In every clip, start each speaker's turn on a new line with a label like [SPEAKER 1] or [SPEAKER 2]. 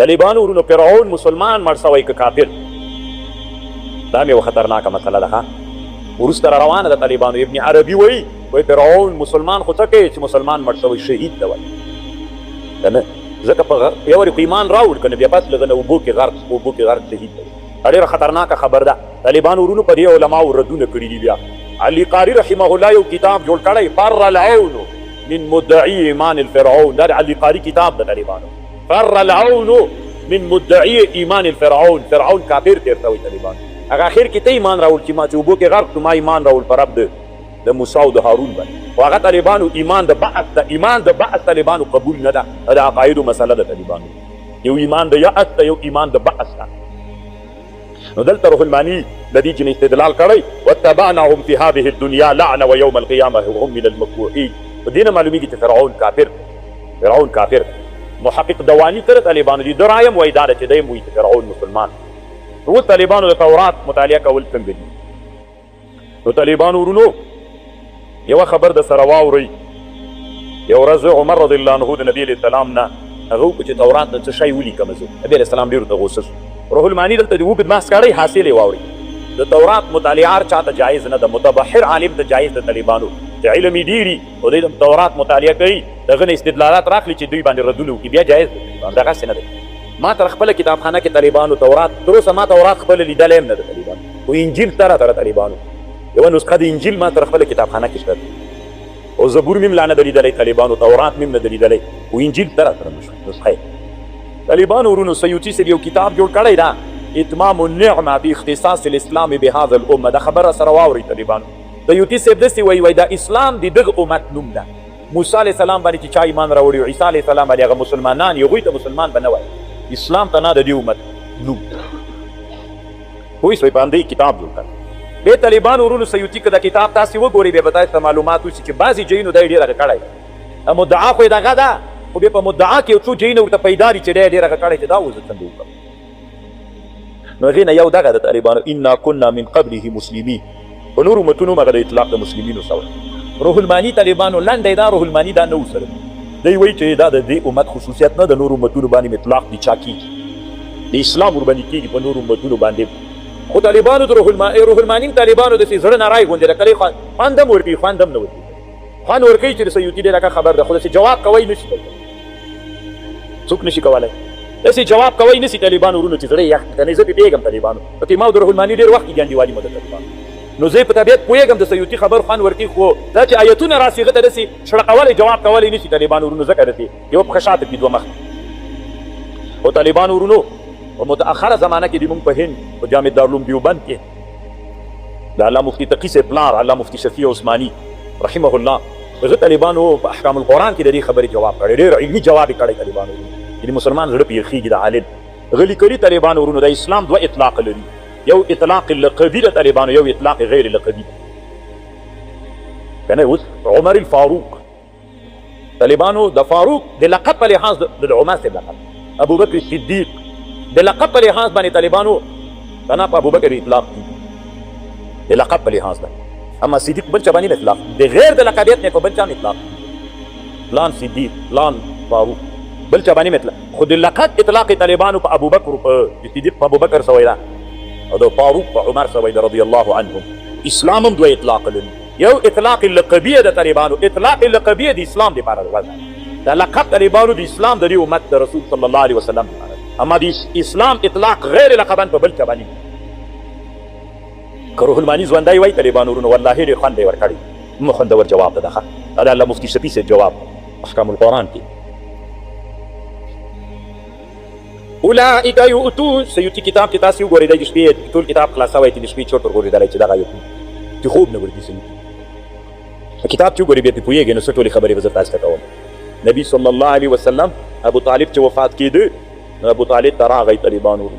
[SPEAKER 1] طالبانو ورونو، فرعون مسلمان مړ سوی که کافر؟ دا مې یوه خطرناکه مسله ده. ښه، وروسته را روانه ده. طالبانو، ابن عربي وایي، وایي فرعون مسلمان خو څه کوي چې مسلمان مړ سوی، شهید ده. وایي که نه، ځکه په یو وارې خو ایمان راوړ که نه، بیا پس له هغه نه اوبو کې غرق، اوبو کې غرق شهید دی. دا ډېره خطرناکه خبر ده. طالبانو ورونو، په دې علماو ردونه کړي دي. بیا علي قاري رحمه الله یو کتاب جوړ کړی، فر العون من مدعي ایمان الفرعون. دا د علي قاري کتاب د طالبانو، فر العون من مدعي ایمان الفرعون. فرعون کافر تېر سوی. طالبان، هغه اخر کې ته ایمان راوړ چې ما چې اوبو کې غرق شو، ما ایمان راوړ په رب د موسی او د هارون باندې. خو هغه طالبانو ایمان د بعث ده، ایمان د بعث طالبانو قبول نه ده. دا د عقایدو مسله ده. طالبانو، یو ایمان د یأس ده، یو ایمان د بعث ده. نو دلته روح المانی د دې جن استدلال کړی، واتبعناهم فی هذه الدنیا لعنه ویوم القیامه هم من المقبوحین. په دې نه معلومیږي چې فرعون کافر، فرعون کافر. محقق دوانی تر طالبانو دي درایم وای دا چې دی موي چې فرعون مسلمان. نو طالبانو، د تورات مطالعه کول څنګه دي؟ نو طالبانو ورونو، یوه خبر د سره واورئ. یو ورځ عمر رضی الله عنه د نبی علیه السلام نه هغه وکړو چې تورات نه څه شی ولیکم زه. نبی علیه السلام ډېر ورته غوسه شو. روح المانی دلته د اوږد بحث کړی، حاصل یې واورئ. د تورات مطالعه هر چاته جایز نه ده، متبحر عالم ته جایز ده. طالبانو، چې علم یې ډېر او دوی د تورات مطالعه کوي، د هغه نه استدلالات راخلي چې دوی باندې ردونه وکړي، بیا جایز ده. دغسې نه دی. ما تر خپله کتابخانه کې طالبانو تورات تر اوسه ما تورات خپله لیدلی هم نه ده طالبانو، خو انجیل تر تر طالبانو یوه نسخه د انجیل ما تر خپله کتابخانه کې شته او زبور مې هم لا نه ده لیدلی. طالبانو، تورات مې هم نه ده لیدلی، خو انجیل تر تر نسخه. طالبانو ورونو، سیوطي صاحب یو کتاب جوړ کړی دا، اتمام النعمه فی اختصاص الاسلام بهذا الامه. دا خبره سره واورئ. طالبانو، سیوطي صاحب داسې وایي، وایي دا اسلام د دغه امت نوم ده. موسی علیه السلام باندې چې چا ایمان راوړي، عیسی علیه السلام باندې، هغه مسلمانان، هغوی ته مسلمان به نه وایي، اسلام ته نه د دې امت نوم. پوه سوئ؟ په همدې کتاب جوړ کړ. بیا طالبانو ورونو، سیوطي که دا کتاب تاسې وګورئ، بیا به تاسو ته معلومات وشي چې بعضې جایونو دا یې ډېر هغه کړی. مدعا خو یې دغه ده، خو بیا په مدعا کې یو څو جایونه ورته پیدا دي چې دی ډېر هغه کړی چې دا اوس زه څنګه وکړم. نو هغې نه یو دغه د طالبانو، انا کنا من قبله مسلمین، په نورو متونو هم هغه د اطلاق د مسلمینو سوی. روح المانی طالبانو لنډه دا روح المانی دا نه وسره دی، وایي چې دا د دې امت خصوصیت نه، د نورو امتونو باندې اطلاق دي، چا کیږي د اسلام ور باندې کیږي په نورو امتونو باندې. خو طالبانو د روح المانی طالبانو د زړه نارای غوندې ده، کله خوند هم ورکوي، خوند هم نه ورکوي. خوند ورکوي چې د سیوطي ډېره ښه خبر ده، خو داسې جواب کوی نه شي، څوک نشي کولای داسې جواب کوی نسی. طالبانو ورونو، چې زړه یې یخ کنه، زه پرې پوهېږم. طالبانو، پکې ما او د روح المانی ډېر وخت کېږي انډیوالي مو ده. طالبانو، نو زه په طبیعت پوهېږم، د سیوطي خبر خوند ورکوي، خو دا چې آیتونه راسي هغه ته داسې شړقولی جواب کولی نشي. طالبانو ورونو، ځکه داسې یوه پښه شاته کړي، دوه مخ. او طالبانو ورونو، په متأخره زمانه کې د مونږ په هند په جامع دارالعلوم دیوبند کې د الله مفتي تقي صاحب پلار الله مفتي شفیع عثماني رحمه الله، هغه طالبانو په احکام القرآن کې د دې خبرې جواب کړی، ډېر علمي جواب یې کړی. طالبانو ورونو، چې مسلمان زړه پې یخېږي د عالم هغه لیکلي. طالبانو ورونو، د اسلام دوه اطلاق لري، یو اطلاق لقبي د طالبانو، یو اطلاق غیر لقبي که نه. اوس عمر الفاروق، طالبانو، د فاروق د لقب په لحاظ د عمر صاحب لقب، ابوبکر صدیق د لقب په لحاظ باندې طالبانو تنا په ابوبکر اطلاق دي د لقب په لحاظ ده، اما صدیق بل چا باندې اطلاق د غیر د لقبیت نه په بل چا اطلاق، پلان صدیق، پلان فاروق، بل چا باندې اطلاق. خو د لقب اطلاق طالبانو په ابوبکر، په صدیق په ابوبکر سوی ده او د فاروق په عمر سوی ده رضی الله عنهم. اسلام هم دوه اطلاق لري، یو اطلاق لقبیه د طالبانو، اطلاق لقبیه د اسلام لپاره ده، د لقب طالبانو د اسلام د دې امت د رسول صلی الله علیه وسلم لپاره، اما د اسلام اطلاق غیر لقبا په بل چا باندې. که روح المانی ژوندی وای طالبانو ورونو، والله ډېر خوند یې ورکړی، مو خوندور جواب ده. ښه، دا د الله مفتي شفیع صاحب جواب احکام القرآن کې. اولئک یؤتون، سیوطي کتاب کې تاسې وګورئ، دی د شپې ټول کتاب خلاص سوی چې د شپې چورت ورغورځېدلی چې دغه آیتونه چې خوب نه ورځي. سیوطي په کتاب چې وګورئ، بیا پرې پوهېږئ. نو څه ټولې خبرې به زه تاسو ته کوم. نبی صلی الله علیه وسلم، ابو طالب چې وفات کېده، نو ابو طالب ته راغی طالبانو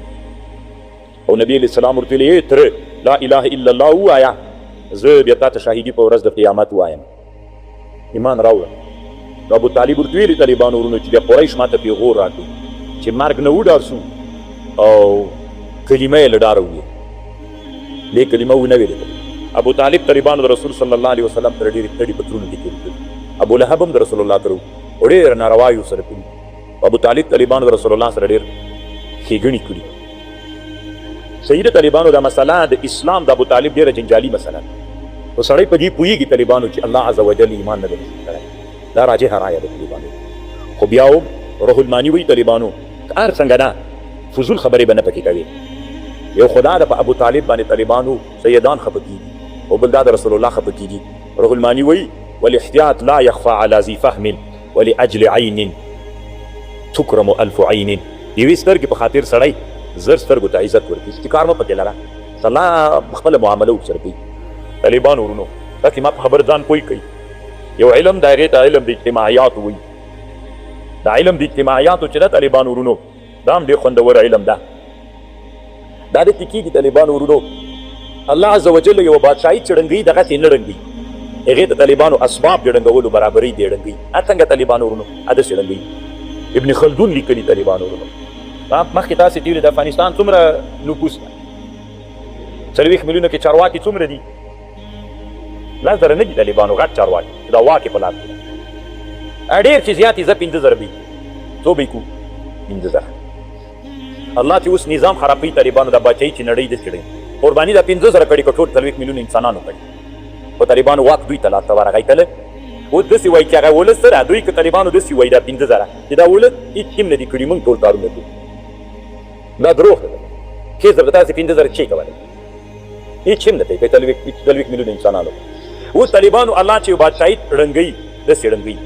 [SPEAKER 1] او نبی علیه السلام ورته ویلي، ای تره، لا اله الا الله ووایه، زه بیا تا ته شاهدي په ورځ د قیامت وایم، ایمان راوړه. نو ابو طالب ورته ویلي طالبانو ورونو چې بیا قریش ماته پیغور راکړي چې مرګ نه وډار سو او کلمه یې له ډاره وویل، دې کلمه ونه ویلې. ابو طالب طالبانو د رسول صلی الله علیه وسلم تر ډېرې تړي په ترونو کې تېر کړي. ابو لهب هم د رسول الله تر ډېر ناروا یې سره کړي. ابو طالب طالبانو د رسول الله سره ډېر ښېګڼې کړي. صحیح ده طالبانو دا مسله د اسلام د ابو طالب ډیره جنجالي مسله ده، خو سړی په دې پوهیږي طالبانو چې الله عز وجل ایمان نه دی نصیب کړی. دا راجحه رایه ده طالبانو، خو بیا هم روح المانی وایي طالبانو که هر څنګه ده فضول خبرې به نه پکې کوي. یو خدا ده په ابو طالب باندې طالبانو سیدان خفه کیږي او بل دا د رسول الله خفه کیږي. روح المانی وایي والاحتیاط لا یخفی علی ذی فهم ولأجل عین تکرم الف عین. یوې سترګې په خاطر سړی 1000 سترګو ته عزت ورکړي چې کار مه پکې لره، الله خپله معامله ورسره کوي. طالبانو ورونو تاسې ما په خبره ځان پوه کړئ. یو علم د هغې ته علم د اجتماعیاتو وایي. د علم د اجتماعیاتو چې ده طالبانو ورونو دا هم ډېر خوندور علم ده. دا داسې کېږي طالبانو ورونو الله عز وجل یوه بادشاهي چې ړنګوي دغسې نه ړنګوي، هغې ته طالبانو اسباب د ړنګولو برابري دی ړنګوي. څنګه طالبانو ورونو؟ داسې ړنګوي. ابن خلدون لیکلي طالبانو ورونو مخکې تاسې تېرې د افغانستان څومره نفوس ده؟ 40 میلیونه کې چارواکي څومره دي؟ 10,000 نه دي طالبانو، غټ چارواکي چې دا واک یې په لاس کې ډېر چې زیات یې زه 5,000 به څو به یې کړو؟ 5,000. الله چې اوس نظام خرابوي طالبانو دا باچایي چې نړۍ داسې ړنګ قرباني دا 5,000 کړي که ټول 40 میلیونه انسانانو کړي، خو طالبانو واک دوی ته لاس ته ورغی تله. اوس داسې وایي چې هغه ولس سره دوی که طالبانو داسې وایي دا 5,000 چې دا ولس هېڅ هم نه دي کړي، موږ ټول کارونه کوو، دا دروغ ده. کېس به تاسې 5,000 چې کولی هېڅ هم نه کوي په 40 میلیونه انسانانو. اوس طالبانو الله چې بادشاهي ړنګوي داسې ړنګوي.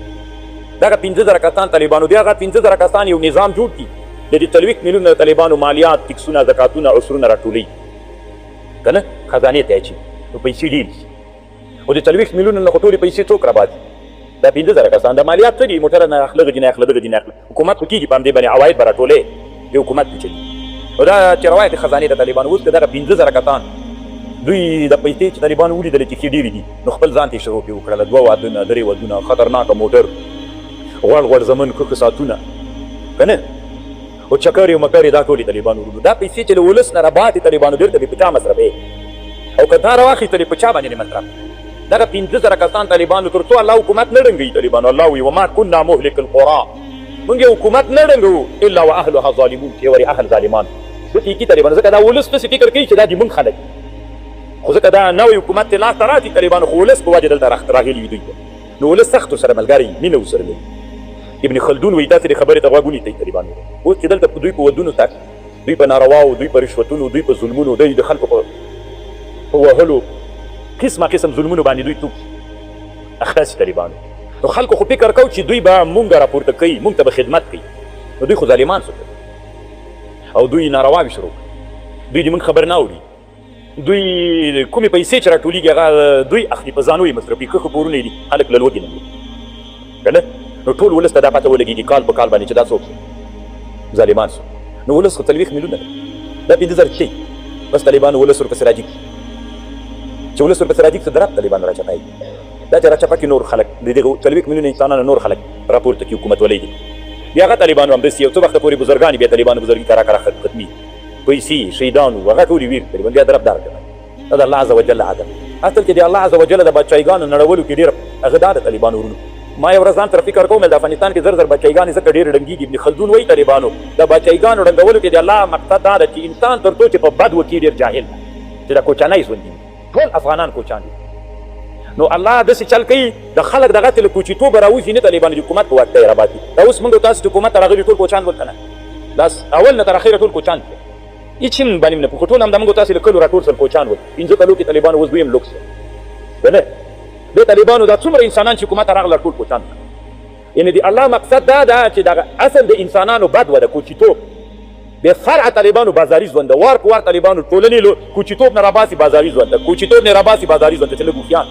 [SPEAKER 1] دغه 5,000 کسان طالبانو بیا هغه 5,000 کسان یو نظام جوړ کړي د دې 40 میلیونه طالبانو مالیات، ټکسونه، زکاتونه، عشرونه راټولوي که نه خزانې ته اچي نو پیسې ډېرې شي. خو د 40 میلیونه نه خو ټولې پیسې څوک راباسي؟ دا 5,000 کسان دا مالیات څه دي؟ موټر نه اخله، دغه نه اخله، دغه نه اخله. حکومت خو کېږي په همدې باندې عواید به راټولې د حکومت پې چلي. نو دا چې روایت خزانې ته طالبانو اوس که دغه 5,000 کسان دوی د پیسې چې طالبانو ولیدلې چې ښې ډېرې دي نو خپل ځان ته یې شروع پرې وکړله، 2 وادونه، 3 ودونه، خطرناکه موټر، غوړ غوړ زمن، ښه ښه ساعتونه که نه او چکرې او مکرې، دا ټولې طالبانو ورونو دا پیسې چې له ولس نه راباتې طالبانو بېرته بې په چا مصرفوي؟ او که دا راواخیستلې په چا باندې مصرف؟ دغه 5,000 کسان طالبانو تر څو الله حکومت نه ړنګوي طالبانو الله وایي وما کنا مهلک القرى، موږ یو حکومت نه ړنګوو الا واهلها ظالمون، چې ورې اهل ظالمان داسې کي طالبانو. ځکه دا ولس داسې فکر کوي چې دا دې موږ خلک، خو ځکه دا نوی حکومت ته لاس ته راشي طالبانو خو ولس په وجه دلته راغلي وي دوی ته، نو ولس سخت ورسره ملګری مینه ورسره لري. ابن خلدون وایي تاسې دې خبرې ته غوږ ونیسئ طالبانو، اوس چې دلته دوی په ودونو تک، دوی په نارواو، دوی په رشوتونو، دوی په ظلمونو، دوی د خلکو په وهلو، قسمه قسم ظلمونو باندې دوی څوک اخته سي طالبانو. نو خلکو خو فکر کو چې دوی به مونږ راپورته کوي، مونږ ته به خدمت کوي، نو دوی خو ظالمان سو او دوی نارواوې شروع کړې، دوی دې مونږ خبر نه اوري، دوی کومې پیسې چې راټولېږي هغه دوی اخلي په ځانو یې مصرفي، ښه ښه کورونه یې دي، خلک له لوږې نه مري که نه. نو ټول ولس ته دا پته ولګېږي کال په کال باندې چې دا څوک ظالمان سو. نو ولس خو 40 میلیونه ده، دا 5,000 څه بس طالبانو ولس ورپسې راجیګ شي، چې ولس ورپسې راجیګ شي درب طالبانو راچپایي. دا چې راچپه کړي نور خلک د دغو 40 میلیونه انسانانو نور خلک راپورته کړي حکومتولۍ دي. بیا هغه طالبانو همداسې یو څه وخته پورې بزرګان بیا طالبانو بزرګي کرا کرا ختمي، پیسې شهیدانو هغه ټولې ویر طالبان بیا درب دار کوي. دا د الله عز وجل عدل اصل کې د الله عز وجل د بادشاهیګانو نړولو کې ډېر هغه دا د طالبانو ورونو. ما یو ورځ ځان سره فکر کوم د افغانستان کې زر زر بادشاهیګانې ځکه ډېرې ړنګېږي. ابن خلدون وایي طالبانو د بادشاهیګانو ړنګولو کې د الله مقصد دا ده چې انسان تر څو چې په بد وکړي ډېر جاهل ده، چې دا کوچنی ژوند دي، ټول افغانان کوچان دي. نو الله داسې چل کوي د خلک دغسې له کوچیتوبه راوځي نه طالبانو د حکومت په واک ته یې راباسي. دا اوس موږ تاسو چې حکومت ته راغلي ټول کوچان ول که نه؟ دا اول نه تر اخره ټول کوچان دي، هېڅ هم باندې نه پوښو، ټول هم د موږ تاسې له کلو راټول سول کوچان ول. 5 کلو کې طالبانو اوس دوی هم لوکس که نه؟ د طالبانو دا څومره انسانان چې حکومت ته راغله ټول کوچان. یعنې د الله مقصد دا ده چې دغه اصل د انسانانو بد وه د کوچیتوب بې فرع طالبانو بازاري ژوند ده، وار په وار طالبانو ټولنې له کوچیتوب نه راباسي بازاري ژوند ده، کوچیتوب نه راباسي بازاري ژوند ته چې لږ هوښیار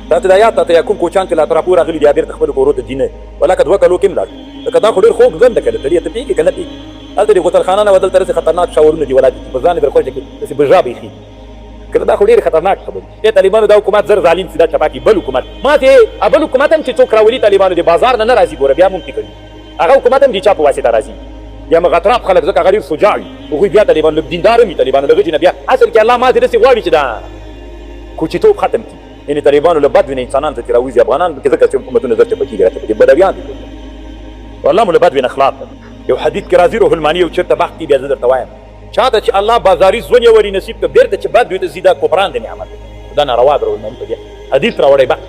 [SPEAKER 1] تاسو دا یاد ساتئ کوم کوچان چې لا تر پورې راغلي دي بېرته خپلو کورو ته ځي نه، ولاکه 2 کلو کې هم لاړ، لکه دا خو ډېر خوږ ژوند ده که نه سړیه ته پوهېږې که نه پوهېږې؟ هلته د غسلخانه نه وه، دلته داسې خطرناک شاورونه دي ولا چې په ځان یې در خوښه کړي داسې بژابې خېږي که نه، دا خو ډېرې خطرناک خبرې دي. طالبانو دا حکومت زر ظالم سي دا چپاکي بل حکومت ماته بل حکومت هم چې څوک راولي طالبانو د بازار نه نه راځي، ګوره بیا مونږ فکر هغه حکومت هم د چا په واسطه راځي، بیا مغتراب خلک ځکه هغه ډېر شجاع وي، هغوی بیا طالبان لږ دیندار هم وي طالبانو له هغه نه بیا اصل کې الله ماته داسې غواړي چې دا کوچیتوب ختم کړي. یعنې طالبانو له بدوې نه انسانان ته چې راوځي افغانان پکې ځکه چې حکومتونه زر چپه کېږي راچپه کېږي، بدویان دي، الله مو له بدوې نه خلاص کړه. یو حدیث کې راځي، روح المانی یو چېرته بحث کې بیا زه درته وایم، چاته چې الله بازاري ژوند یې وري نصیب کړ، بېرته چې بد دوی ته ځي، دا کفران د نعمت دی، دا ناروا ده. روح المانی په دې حدیث راوړی. بحث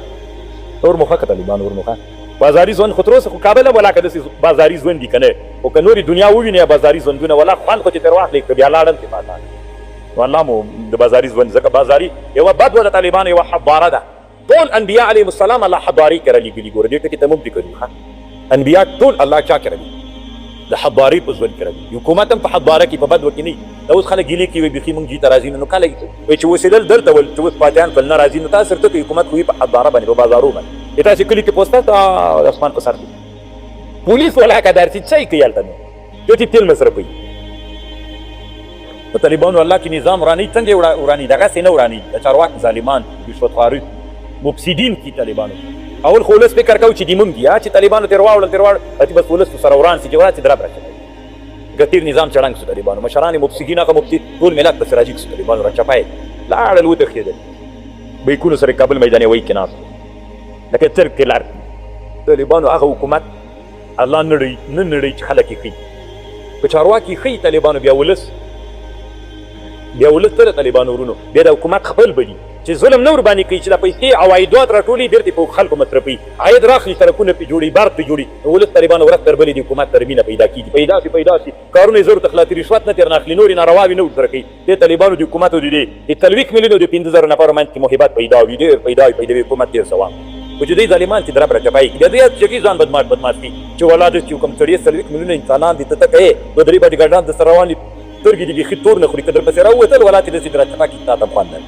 [SPEAKER 1] نور مو ښه که طالبان ور مو ښه بازاري ژوند خو تر اوسه خو کابل هم ولاکه داسې بازاري ژوند دي که نه، خو که نورې دنیا ووینې بازاري ژوندونه ولا خوند خو چې ترې واخلې که بیا لاړم چې پاته نو الله مو د بازاري ژوند، ځکه بازاري یوه بدوه د طالبانو یوه حباره ده. ټول انبیا علیهم السلام الله حباري کې رالیږلي. ګوره دې ټکي ته موږ فکر وکړو، انبیا ټول الله چا کې رالیږلي؟ د حباري په ژوند کې رالیږلي. حکومت هم په حباره کې، په بدوه کې نه. دا اوس خلک ګیلې کوي، بیخي موږ جی ته راځي نو کله وایي چې اوسېدل دلته ول چې اوس پاتیان کړل نه راځي. نو تاسو ته حکومت خو په حباره باندې، په بازارو باندې تاسو کلي کې پوسټه د اسمان په سر دی، پولیس ولاکه درسي څه کوي هلته، نو دوی تیل مصرفوي. په طالبانو الله کې نظام ورانی څنګه ورانی؟ دغسې نه ورانی، د چارواکي ظالمان، رشوتخواري، مفسدین کی طالبانو. اول خو ولس فکر کوي چې دی مونږ دي، چې طالبانو تیر واوړل تیر واوړل، چې بس ولس سره وران سي، چې وران سي درب راچوي. تیر نظام چړنګ سو، طالبانو مشران مفسدین، هغه مفسد ټول ملت پسې راجیګ سو، طالبانو راچپای لاړل وتښتېدل، بیکونو سره کابل میدان وایي کې ناست لکه چرګ کې لار. طالبانو هغه حکومت الله نړۍ نه نړۍ چې خلک یې ښيي، که چارواکي ښيي طالبانو، بیا ولس ته طالبانو ورونو بیا د حکومت خپل بلی چې ظلم نه ورباندې کوي، چې دا پیسې عوایدات راټولي بیرته په خلکو مصرفوي، عاید راخلي، سړکونه پرې جوړي، برق پرې جوړي. نو ولس طالبانو ورځ تر بلې د حکومت تر مینه پیدا کېږي، پیدا شي، پیدا شي، کارونه یې زر ته خلاصي، رشوت نه ترنه اخلي، نورې نارواوې نه ورسره کوي. د طالبانو د حکومت د دې د 40 میلیونو د 5000 نفرو منځ کې محبت پیدا وي، ډېر پیدا وي، پیدا وي حکومت ډېر ثواب. خو چې دوی ظالمان چې درب راچپایي، بیا دوی چې ځان بدماش بدماش کړي چې ولا داسې کوم سړی 40 میلیونه انسانان دي، ته ته کوې دوه درې باډیګارډان درسره روان دي، سترګې دې بیخي تور نه خوري، که درپسې راووتل ولا چې داسې درچپه کړي، تا ته هم خوند نه.